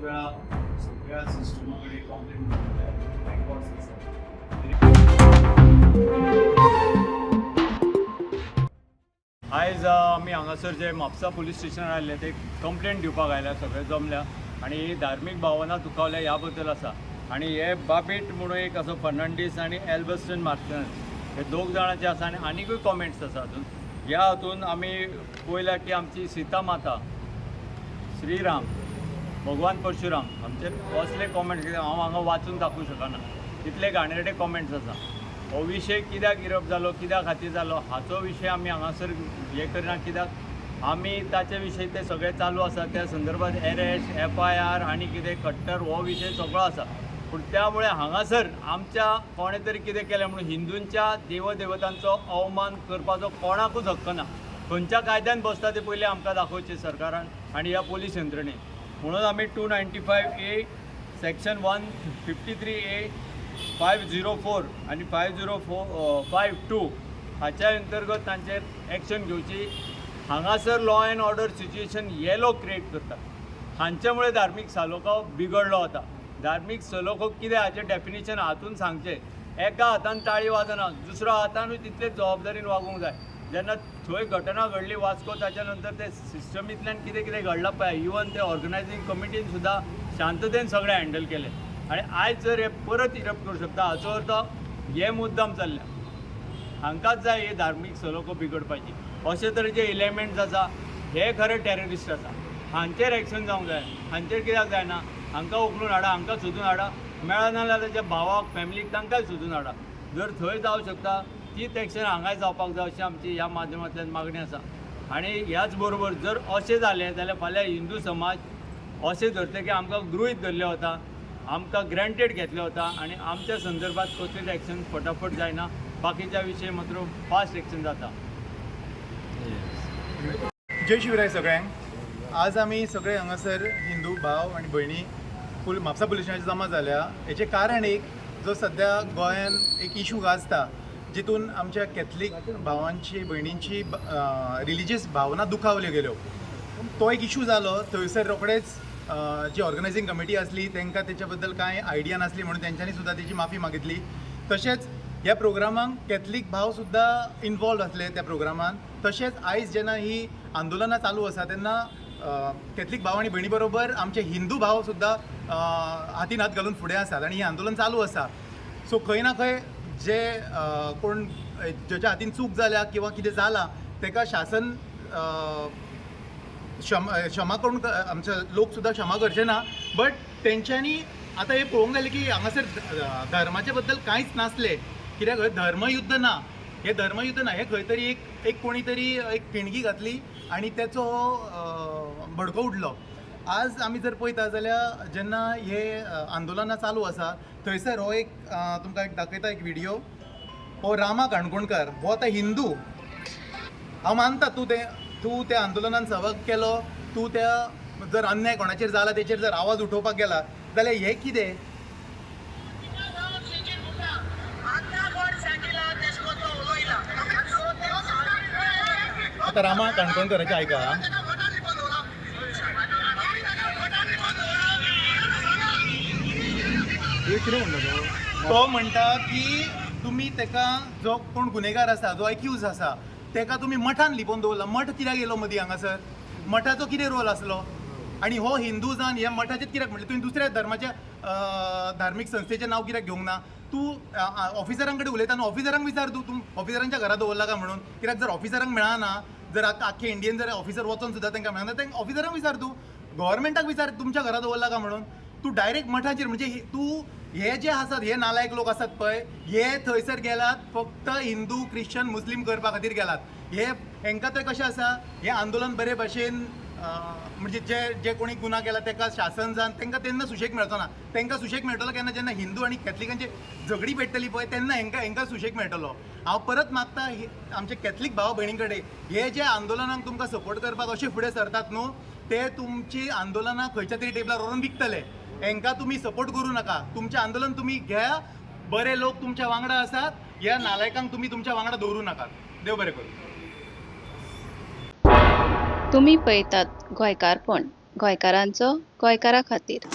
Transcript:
वेळा सगळ्या सिस्टमा कडेन कंप्लेन रेकॉर्ड्स आसा. आयज आमी हांगासर जे म्हापसा पुलीस स्टेशनार आयिल्ले ते कंप्लेंट दिवपाक आयल्या, सगळे जमल्या आनी ही धार्मीक भावना दुखावल्या ह्या बद्दल आसा. आनी हे बाबीट म्हणून एक असो फर्नांडीस आनी एल्बस्टन मार्शनस हे दोग जाणांचे आसा आनी आनिकूय कॉमेंट्स आसा हातून. ह्या हातून आमी पळयल्या की आमची सीता माता, श्रीराम, भगवान परशुराम आमचेर असले कॉमेंट्स कित्याक हांव हांगा वाचून दाखोवंक शकना, इतले घाणेरडे कॉमेंट्स आसा. हो विशय कित्याक इरप जालो, कित्या खातीर जालो, हाचो विशय आमी हांगासर हें करिना, कित्याक आमी ताचे विशय ते सगळे चालू आसा. त्या संदर्भात एरेस्ट, एफआयआर आनी कितें कट्टर हो विशय सगळो आसा. पूण त्यामुळे हांगासर आमच्या कोणें तरी कितें केलें म्हणून हिंदूंच्या देवदेवतांचो अवमान करपाचो कोणाकूच हक्क ना. खंयच्या कायद्यान बसता ते पयलीं आमकां दाखोवचें सरकारान आनी ह्या पोलीस यंत्रणेन. म्हणून आमी 295A, section 153A, 504 आनी 504 52 हाच्या अंतर्गत तांचेर एक्शन घेवची. हांगासर लॉ एंड ऑर्डर सिच्युएशन हे लोक क्रिएट करतात. हांच्यामुळे धार्मीक सलोखो बिगडलो वता. धार्मीक सलोखो कितें हाचें डेफिनेशन हातून सांगचें. एका हातान टाळी वाजना, दुसऱ्या हातानूय तितलेच जबाबदारीन वागूंक जाय. जेन्ना थंय घटना घडली वास्को, ताच्या नंतर ते सिस्टमींतल्यान कितें कितें घडलां पळय, इवन ते ऑर्गनायझींग कमिटीन सुद्दां शांततेन सगळें हँडल केलें. आनी आयज जर हे परत इरप्ट करूं शकता, हाचो अर्थ हे मुद्दाम चल्ल्या. हांकांच जाय हे धार्मीक सलोखो बिगडपाची. अशे तरेचे इलेमेंट्स आसा, हे खरे टेररिस्ट आसा. हांचेर एक्शन जावंक जाय. हांचेर कित्याक जायना? हांकां उखलून हाडा, हांकां सोदून हाडा. मेळना जाल्यार ताच्या भावाक, फॅमिलीक, तांकांय सोदून हाडा. जर थंय जावं शकता, तीच एक्शन हांगाय जावपाक जाय, अशी आमची ह्या माध्यमांतल्यान मागणी आसा. आनी ह्याच बरोबर जर अशें जालें जाल्यार फाल्यां हिंदू समाज अशें धरतले की आमकां गृहीत धरलें वता, आमकां ग्रँटेड घेतलें वता आनी आमच्या संदर्भात कसलीच एक्शन फटाफट जायना, बाकीच्या विशय मात्र फास्ट एक्शन जाता. जय शिवराय सगळ्यांक. आज आमी सगळे हांगासर हिंदू भाव आनी भयणी म्हापसा पुलीस स्टेशनाचेर जमा जाल्या. हेचें कारण एक, जो सद्या गोंयान एक इशू गाजता, जितून आमच्या कॅथलीक भावांची भयणींची रिलिजियस भावना दुखावल्यो गेल्यो, तो एक इशू जालो. थंयसर रोखडेच जी ऑर्गनायझींग कमिटी आसली तांकां तेच्या बद्दल कांय आयडिया नासली म्हणून तेंच्यांनी सुद्दां तेची माफी मागितली. तशेंच ह्या प्रोग्रामाक कॅथलीक भाव सुद्दां इनवॉल्व आसले त्या प्रोग्रामान. तशेंच आयज जेन्ना ही आंदोलनां चालू आसा तेन्ना कॅथलीक भाव आनी भयणी बरोबर आमचे हिंदू भाव सुद्दां हातीन हात घालून फुडें आसात आनी हें आंदोलन चालू आसा. सो खंय ना खंय जे कोण ज्याच्या हातीन चूक जाल्या किंवा कितें जालां तेका शासन क्षमा करून, आमचे लोक सुद्दां क्षमा करचे ना. बट तेंच्यांनी आतां हें पळोवंक जालें की हांगासर धर्माचे बद्दल कांयच नासलें, कित्याक हय धर्मयुद्ध ना, हें धर्मयुद्ध ना. हें खंय तरी एक एक कोणी तरी एक ठिणगी घातली आनी तेचो भडको उडलो. आज आमी जर पळयता जाल्यार जेन्ना हे आंदोलनां चालू आसा थंयसर हो एक तुमकां एक दाखयता एक विडियो. हो रामा काणकोणकार, हो आतां हिंदू. हांव मानता तूं त्या आंदोलनान सहभाग केलो, तूं त्या जर अन्याय कोणाचेर जाला तेचेर जर आवाज उठोवपाक गेला जाल्यार हें कितें? आतां रामा काणकोणकाराचें आयका. कितें म्हणटा तो? तो म्हणटा की तुमी तेका, जो कोण गुन्हेगार आसा, जो एक्यूज आसा, तेका तुमी मठान लिपोवन दवरला. मठ कित्याक येयलो मदीं हांगासर? मठाचो कितें रोल आसलो? आनी हो हिंदू जावन ह्या मठाचें कित्याक म्हणलें तुवें? दुसऱ्या धर्माच्या धार्मीक संस्थेचें नांव कित्याक घेवंक ना तूं? ऑफिसरां कडेन उलयता न्हू, ऑफिसरांक विचार तूं, तूं ऑफिसरांच्या घरा दवरला काय म्हणून. कित्याक जर ऑफिसरांक मेळना, जर आख्खे इंडियन जर ऑफिसर वचोन सुद्दां तांकां मेळना, तांकां ऑफिसरांक विचार तूं, गव्हर्मेंटाक विचार तुमच्या घरा दवरला काय म्हणून. तूं डायरेक्ट मठाचेर म्हणजे तूं हे जे आसात, हे नालायक लोक आसात पळय, हे थंयसर गेलात फक्त हिंदू क्रिश्चन मुस्लीम करपा खातीर गेलात. हे हेंकां तर कशें आसा, हें आंदोलन बरे भाशेन म्हणजे जे जे कोणी गुन्हा केला तेका शासन जावन तांकां तेन्ना सुशेग मेळचो ना. तांकां सुशेग मेळटलो केन्ना? जेन्ना हिंदू आनी कॅथलिकांचे झगडी पेट्टली पळय, तेन्ना हेंकां सुशेग मेळटलो. हांव परत मागता आमचे कॅथलीक भाव भयणी कडेन, हे जे आंदोलनाक तुमकां सपोर्ट करपाक अशे फुडें सरतात न्हू, ते तुमची आंदोलनां खंयच्या तरी टेबलार व्हरून विकतले. हेंकां तुमी सपोर्ट करूं नाका. तुमचें आंदोलन तुमी घेया, बरे लोक तुमच्या वांगडा आसात. ह्या नालायकांक तुमी तुमच्या वांगडा दवरूं नाकात. देव बरें करूं. तुमी पळयतात गोंयकारपण. गोंयकारांचो गोंयकारा खातीर.